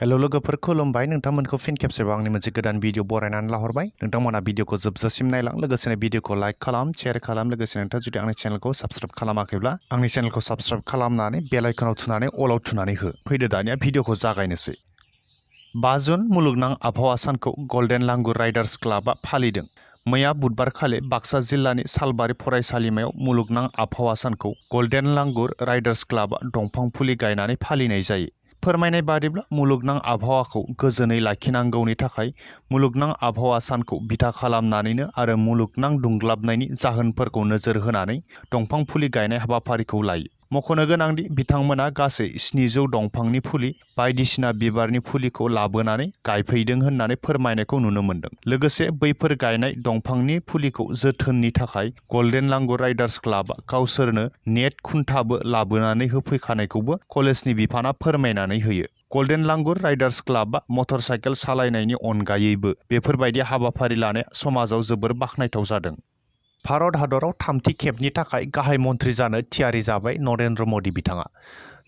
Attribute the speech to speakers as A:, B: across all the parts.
A: Hello लोगोफोर खुलुमबाय नोंथांमोनखौ फिन खेबसेबाव आंनि मोनसे गोदान भिडिअ बरायनानै लाहरबाय नोंथांमोना भिडिअखौ जोबजासिम नायलां लोगोसेनो भिडिअखौ लाइक खालाम शेयार खालाम लोगोसेनो नोंथाङा जुदि आंनि चेनेलखौ साबस्क्राइब खालामाखैब्ला आंनि चेनेलखौ साबस्क्राइब खालामनानै बेल आइकनाव थुनानै अलाव थुनानै हो फैदो दानिया भिडिअखौ जागायनोसै 5 जुन मुलुगनां आबहावा सानखौ गल्डेन लांगुर राइडार्स क्लाबआ फालिदों। मैया बुधबारखालि बाक्सा जिल्लानि सालबारि फरायसालिमायाव मुलुगनां आबहावा सानखौ गल्डेन लांगुर राइडार्स क्लाबआ दंफां फुलि गायनानै फालिनाय जायो। फोरमायनाय बादिब्ला मुलुगनां आबहावाखौ गोजोनै लाखिनांगौनि थाखाय मुलुगनां आबहावा सानखौ बिथा खालामनानैनो आरो मुलुगनां दुंग्लाबनायनि जाहोनफोरखौ नोजोर होनानै दंफां फुलि गायनाय हाबाफारिखौ लायो। मख'नो गोनांदि बिथांमोना गासै 700 दंफांनि फुलि बायदिसिना बिबारनि फुलिखौ लाबोनानै गायफैदों होननानै फोरमायनायखौ नुनो मोन्दों। लोगोसे बैफोर गायनाय दंफांनि फुलिखौ जोथोननि थाखाय गल्डेन लांगुर राइडार्स क्लाबआ गावसोरनो नेट खुन्थाबो लाबोनानै होफैखानायखौबो कलेजनि बिफाना फोरमायनानै होयो। गल्डेन लांगुर राइडार्स क्लाबआ मटर साइकेल सालायनायनि अनगायैबो बेफोरबायदि हाबाफारि लानाया समाजाव जोबोर बाख्नायथाव जादों। भारत हादराव थामथि खेबनि थाखाय गाहाय मन्थ्रि जानो थियारि जाबाय नरेन्द्र मदि बिथाङा।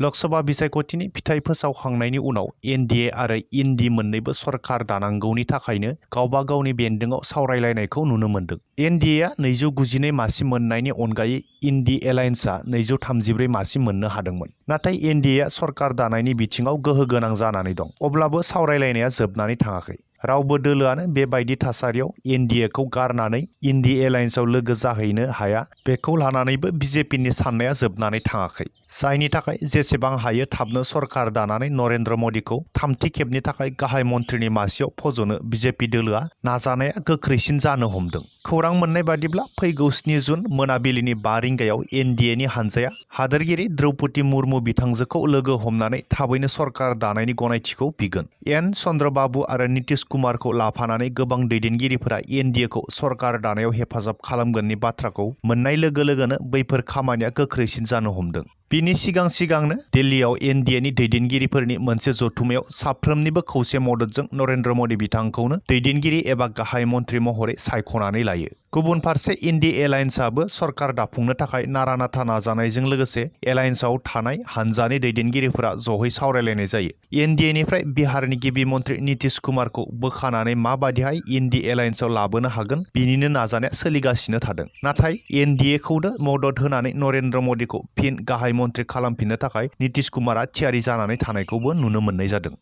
A: लकसभा बिसायख'थिनि फिथाइ फोसावखांनायनि उनाव एनडीए आरो इन्डी मोन्नैबो सरकार दानांगौनि थाखायनो गावबा गावनि बेन्दोंआव सावरायलायनायखौ नुनो मोन्दों। एनडीएआ 292 मासि मोननायनि अनगायै इन्डी एलायन्सआ 233 मासि मोननो हादोंमोन। नाथाय एनडीएआ सरकार दानायनि बिथिङाव गोहो गोनां जानानै दं। अब्लाबो सावरायलायनाया जोबनानै थाङाखै। रावबो दोलोआनो बेबायदि थासारियाव एनडीएखौ गारनानै इन्डी एलायन्सआव लोगो जाहैनो हाया बेखौ लानानैबो बिजेपिनि साननाया जोबनानै थाङाखै। जायनि थाखाय जेसेबां हायो थाबनो सरकार दानानै नरेन्द्र मदिखौ थामथि खेबनि थाखाय गाहाय मन्थ्रिनि मासियाव फज'नो बिजेपि दोलोआ नाजानाया गोख्रैसिन जानो हमदों। खौरां मोननाय बादिब्ला फैगौ 7 जुन मोनाबिलिनि 5 रिंगायाव एनडीएनि हानजाया हादोरगिरि द्रौपदी मुर्मु बिथांजोखौ लोगो हमनानै थाबैनो सरकार दानायनि गनायथिखौ बिगोन। एन चन्द्रबाबु आरो नीतीश कुमारखौ लाफानानै गोबां दैदेनगिरिफोरा एनडीएखौ सरकार दानायाव हेफाजाब खालामगोननि बाथ्राखौ मोननाय लोगो लोगोनो बैफोर खामानिया गोख्रैसिन जानो हमदों। बिनि सिगांनो दिल्लीयाव एनडीएनि दैदेनगिरिफोरनि मोनसे जथुमायाव साफ्रोमनिबो खौसे मददजों नरेन्द्र मदि बिथांखौनो दैदेनगिरि एबा गाहाय मन्थ्रि महरै सायख'नानै लायो। गुबुन फारसे इन्डी एलायन्सआबो सरकार दाफुंनो थाखाय नारा नाथा नाजानायजों लोगोसे एलायन्सआव थानाय हानजानि दैदेनगिरिफोरा जयै सावरायलायनाय जायो। एनडीएनिफ्राय बिहारनि गिबि मन्थ्रि नीतीश कुमारखौ बोखानानै माबादिहाय इन्डी एलायन्सआव लाबोनो हागोन बिनिनो नाजानाया सोलिगासिनो थादों। नाथाय एनडीएखौनो मदद होनानै नरेन्द्र मदिखौ फिन गाहाय मन्थ्रि खालामफिननो थाखाय नीतीश कुमारआ थियारि जानानै थानायखौबो नुनो मोननाय जादों।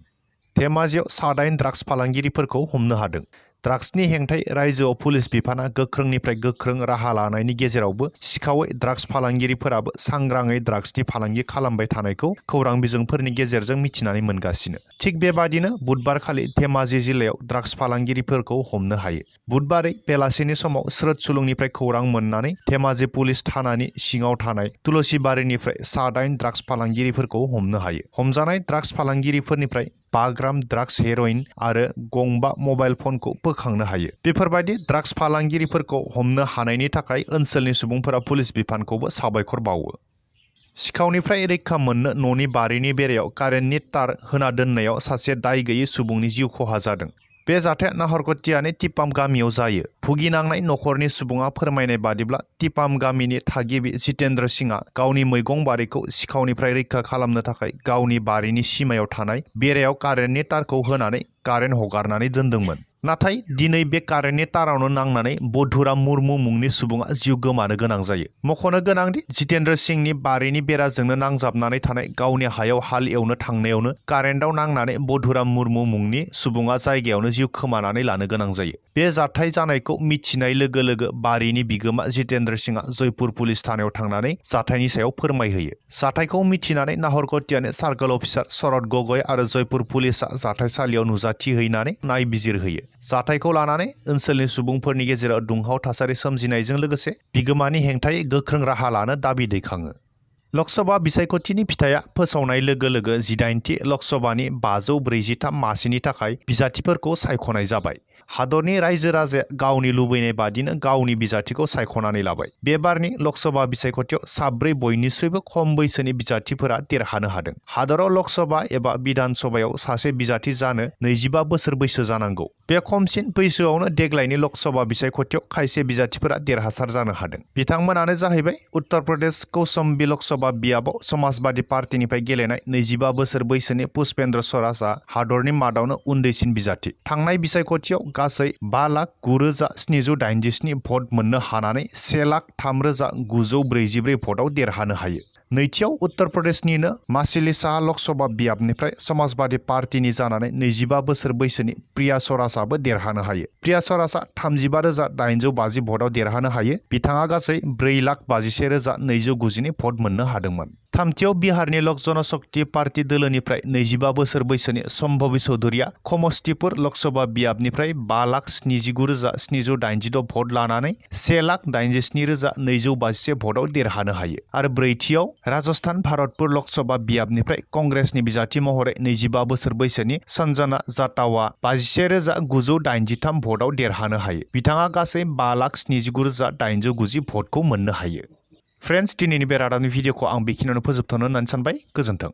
A: धेमाजियाव 7 ड्राग्स फालांगिरिफोरखौ हमनो हादों। ड्राग्सनि हेंथायै रायजोआव पुलिस बिफाना गोख्रोंनिफ्राय गोख्रों राहा लानायनि गेजेरावबो सिखावै ड्राग्स फालांगिरिफोराबो सांग्राङै ड्राग्सनि फालांगि खालामबाय थानायखौ खौरां बिजोंफोरनि गेजेरजों मिथिनानै मोनगासिनो। थिग बेबादिनो बुधबारखालि धेमाजि जिल्लायाव ड्राग्स फालांगिरिफोरखौ हमनो हायो। बुधबारै बेलासिनि समाव स्रोद सुलुंनिफ्राय खौरां मोननानै धेमाजि पुलिस थानानि सिङाव थानाय तुलसीबारिनिफ्राय 7 ड्राग्स फालांगिरिफोरखौ हमनो हायो। हमजानाय ड्राग्स फालांगिरिफोरनिफ्राय 5 ग्राम ड्राग्स हेर'इन आरो गंबा मबाइल फनखौ बोखांनो हायो। बेफोरबायदि ड्राग्स फालांगिरिफोरखौ हमनो हानायनि थाखाय ओनसोलनि सुबुंफोरा पुलिस बिफानखौबो साबायखर बावो। सिखावनिफ्राय रैखा मोननो न'नि बारिनि बेरायाव कारेन्टनि तार होना दोननायाव सासे दाय गैयै सुबुंनि जिउ खहा जादों। बे जाथाया नाहरकटियानि टिपाम गामियाव जायो। भुगिनांनाय नखरनि सुबुङा फोरमायनाय बादिब्ला टिपाम गामिनि थागिबि जितेन्द्र सिंहआ गावनि मैगं बारिखौ सिखावनिफ्राय रैखा खालामनो थाखाय गावनि बारिनि सिमायाव थानाय बेरायाव कारेन्टनि तारखौ होनानै कारेन्ट हगारनानै दोनदोंमोन। नाथाय दिनै बे कारेन्टनि तारावनो नांनानै बधुराम मुर्मु मुंनि सुबुङा जिउ गोमानो गोनां जायो। मख'नो गोनांदि जितेन्द्र सिंहनि बारिनि बेराजोंनो नांजाबनानै थानाय गावनि हायाव हाल एवनो थांनायावनो कारेन्टआव नांनानै बधुराम मुर्मु मुंनि सुबुङा जायगायावनो जिउ खोमानानै लानो गोनां जायो। बे जाथाय जानायखौ मिथिनाय लोगो लोगो बारिनि बिगोमा जितेन्द्र सिंहआ जयपुर पुलिस थानायाव थांनानै जाथायनि सायाव फोरमायहोयो। जाथायखौ मिथिनानै नाहरकटियानि सार्कल अफिसार शरद गगৈ आरो जयपुर पुलिसआ जाथायसालियाव नुजाथिहैनानै नायबिजिरहोयो। जाथायखौ लानानै ओनसोलनि सुबुंफोरनि गेजेराव दुंहाव थासारि सोमजिनायजों लोगोसे बिगोमानि हेंथायै गोख्रों राहा लानो दाबि दैखाङो। लकसभा बिसायख'थिनि फिथाइया फोसावनाय लोगो लोगो 18थि लकसभानि 543 मासिनि थाखाय बिजाथिफोरखौ सायख'नाय जाबाय। हादरनि रायजो राजाया गावनि लुबैनाय बादिनो गावनि बिजाथिखौ सायख'नानै लाबाय। बे बारनि लकसभा बिसायख'थियाव 4 बयनिख्रुइबो खम बैसोनि बिजाथिफोरा देरहानो हादों। हादराव लकसभा एबा बिधान सभायाव सासे बिजाथि जानो 25 बोसोर बैसो जानांगौ। बे खमसिन बैसोआवनो देग्लायनि लकसभा बिसायख'थियाव खायसे बिजाथिफोरा देरहासार जानो हादों। बिथांमोनानो जाहैबाय उत्तर प्रदेश कौशाम्बी लकसभा बियाबाव समाजवादी पार्टीनिफ्राय गेलेनाय 25 बोसोर बैसोनि पुष्पेन्द्र स्वराजआ हादरनि मादावनो उन्दैसिन बिजाथि। थांनाय बिसायख'थियाव गासै 5,09,787 भट मोननो हानानै 1,03,944 भटआव देरहानो हायो। नैथियाव उत्तर प्रदेशनिनो मासिली साहा लकसभा बियाबनिफ्राय समाजवादी पार्टीनि जानानै 25 बोसोर बैसोनि प्रिया स्वराजआबो देरहानो हायो। प्रिया स्वराजआ 35,850 भटआव देरहानो हायो। बिथाङा गासै 4,51,292 भट मोननो हादोंमोन। थामथियाव बिहारनि लक जनशक्ति पार्टी दोलोनिफ्राय 25 बोसोर बैसोनि सम्भवी चौधुरीया समस्तीपुर लकसभा बियाबनिफ्राय 5,79,782 भट लानानै 1,87,251 भटआव देरहानो हायो। आरो ब्रैथियाव राजस्थान भारतपुर लकसभा बियाबनिफ्राय कंग्रेसनि बिजाथि महरै 25 बोसोर बैसोनि सन्जना जाटावआ 51,983 भटआव देरहानो हायो। बिथाङा गासै 5,79,890 भटखौ मोननो हायो। फ्रेन्ड्स, दिनैनि बे रादाबनि भिडिअखौ आं बेखिनियावनो फोजोबथ'नो होननानै सानबाय। गोजोन्थों।